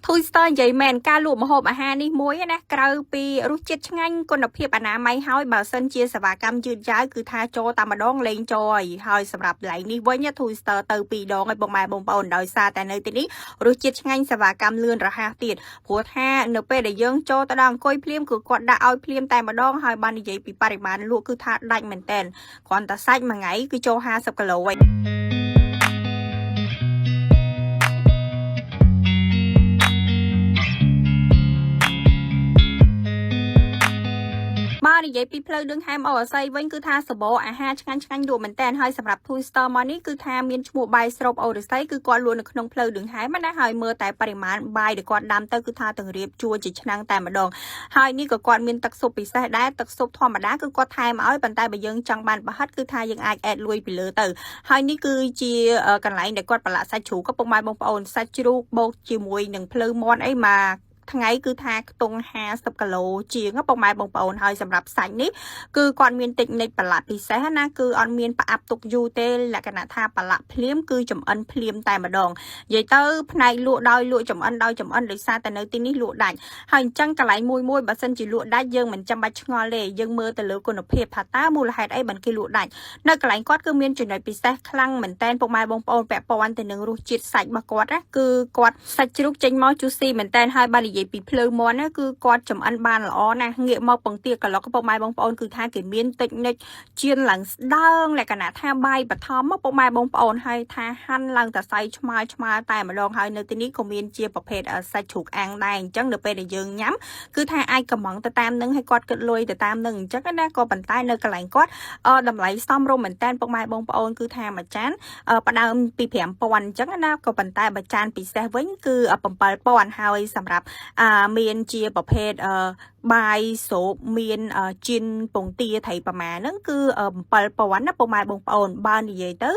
2 Star និយាយមែនការលក់ម្ហូបអាហារនេះមួយណាក្រៅពីរសជាតិឆ្ងាញ់គុណភាពអនាម័យហើយបើសិនជាសេវាកម្មយឺតយ៉ាវគឺថាចូលតែម្ដងលេងចូលហើយហើយសម្រាប់កន្លែងនេះវិញ 2 Star ទៅពីរដងឲ្យពុកម៉ែបងប្អូនដោយសារតែនៅទីនេះរសជាតិឆ្ងាញ់សេវាកម្មលឿនរហ័សទៀតព្រោះថានៅពេលដែលយើងចូលទៅដល់អង្គុយភ្លាមគឺគាត់ដាក់ឲ្យភ្លាមតែម្ដងហើយបាននិយាយពីបរិមាណលក់គឺថាដាច់មែនតែនគ្រាន់តែសាច់មួយថ្ងៃគឺចូល50គីឡូហើយ បើនិយាយពីផ្លូវដឿងហែមអូអាស័យវិញគឺថាសបោអាហារឆ្ងាញ់ឆ្ងាញ់លក់មែនតើហើយសម្រាប់ Two Star មកនេះគឺថាមានឈ្មោះបាយស្រូបអូរស័យគឺគាត់លក់នៅក្នុងផ្លូវដឿងហែមណាហើយមើលតែបរិមាណបាយដែលគាត់ដាំទៅគឺថាទាំងរៀបជួរជាឆ្នាំងតែម្ដងហើយនេះក៏គាត់មានទឹកស៊ុបពិសេសដែរទឹកស៊ុបធម្មតាគឺគាត់ថែមឲ្យប៉ុន្តែបើយើងចង់បានប្រហិតគឺថាយើងអាចអេដលួយពីលើទៅហើយនេះគឺជាកន្លែងដែលគាត់ប្រឡាក់សាច់ជ្រូកក៏ពុកម៉ែបងប្អូនសាច់ជ្រូកបូកជាមួយនឹងភ្លៅមាន់អីមកថ្ងៃគឺថាខ្ទង់50គីឡូជាងពុកម៉ែបងប្អូនហើយសម្រាប់សាច់នេះគឺគាត់មានតិចនិចប្រឡាក់ពិសេសណាគឺអត់មានប្រអាប់ទុកយូរទេលក្ខណៈថាប្រឡាក់ភ្លាមគឺចំអិនភ្លាមតែម្ដងនិយាយទៅផ្នែកលក់ដោយលក់ចំអិនដោយចំអិនដោយសារតែនៅទីនេះលក់ដាច់ហើយអញ្ចឹងកន្លែងមួយមួយបើសិនជាលក់ដាច់យើងមិនចាំបាច់ឆ្ងល់ទេយើងមើលទៅលើគុណភាពថាតើមូលហេតុអីបានគេលក់ដាច់នៅកន្លែងគាត់គឺមានចំណុចពិសេសខ្លាំងមែនតែនពុកម៉ែបងប្អូនពាក់ព័ន្ធទៅនឹងរសជាតិសាច់របស់គាត់ណាគឺគាត់សាច់ជ្រូកចេញមក juicy មែនតែនហើយបើនិយាយពីភ្លើមាន់ណាគឺគាត់ចំអិនបានល្អណាស់ងាកមកពងទាក្លុកពុកម៉ែបងប្អូនគឺថាគេមានតិចនិចជៀនឡើងស្ដើងលក្ខណៈថាបាយបឋមពុកម៉ែបងប្អូនហើយថាហាន់ឡើងតសៃឆ្មើឆ្មើតែម្ដងហើយនៅទីនេះក៏មានជាប្រភេទសាច់ជ្រូកអាំងដែរអញ្ចឹងនៅពេលដែលយើងញ៉ាំគឺថាអាចកំងទៅតាមនឹងឲ្យគាត់គិតលុយទៅតាមនឹងអញ្ចឹងណាក៏ប៉ុន្តែនៅកន្លែងគាត់តម្លៃសមរម្យមែនតើពុកម៉ែបងប្អូនគឺថាមួយចានផ្ដើមពី5000អញ្ចឹងណាក៏ប៉ុន្តែបើចានពិសេសវិញគឺ7000ហើយសម្រាប់មានជាប្រភេទបាយស្រូបមានជៀនពងទាត្រីប្រមាហ្នឹងគឺ7000ណាពុកម៉ែបងប្អូនបើនិយាយទៅ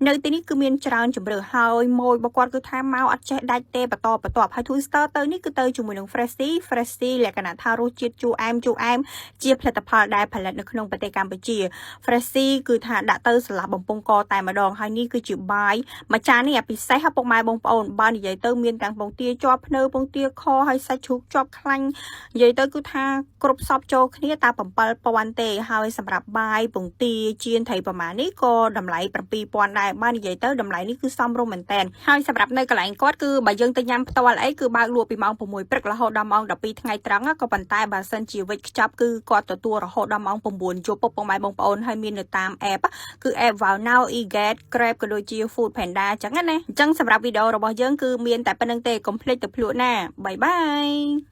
នៅទីនេះគឺមានច្រើនជម្រើសហើយម៉ួយរបស់គាត់គឺថាមកអត់ចេះដាច់ទេបន្តបន្ទាប់ហើយ Twister ទៅនេះគឺទៅជាមួយនឹង Freshly Freshly លក្ខណៈថារសជាតិជូរអែមជូរអែមជាផលិតផលដែលផលិតនៅក្នុងប្រទេសកម្ពុជា Freshly គឺថាដាក់ទៅស្លាប់បំពង់កតែម្ដងហើយនេះគឺជាបាយមួយចាននេះអាពិសេសពុកម៉ែបងប្អូនបើនិយាយទៅមានទាំងពងទាជាប់ភ្នៅពងទាខហើយសាច់ជ្រូកជាប់ខ្លាញ់និយាយទៅគឺថាគ្រប់សពចូលគ្នាតែ7000ទេហើយសម្រាប់បាយពងទាចៀនត្រីប្រមាណនេះក៏តម្លៃ7000ដែរបើនិយាយទៅតម្លៃនេះគឺសមរម្យមែនតើហើយសម្រាប់នៅកន្លែងគាត់គឺបើយើងទៅញ៉ាំផ្ទាល់អីគឺបើកលក់ពីម៉ោង6ព្រឹករហូតដល់ម៉ោង12ថ្ងៃត្រង់ក៏ប៉ុន្តែបើសិនជាវិចខ្ចប់គឺគាត់ទទួលរហូតដល់ម៉ោង9យប់ពុកម៉ែបងប្អូនហើយមាននៅតាម app គឺ app Wow Now eGet Grab ក៏ដូចជា Food Panda អញ្ចឹងណាអញ្ចឹងសម្រាប់វីដេអូរបស់យើងគឺមានតែប៉ុណ្្នឹងទេកុំភ្លេចទៅភ្លក់ណាbye bye.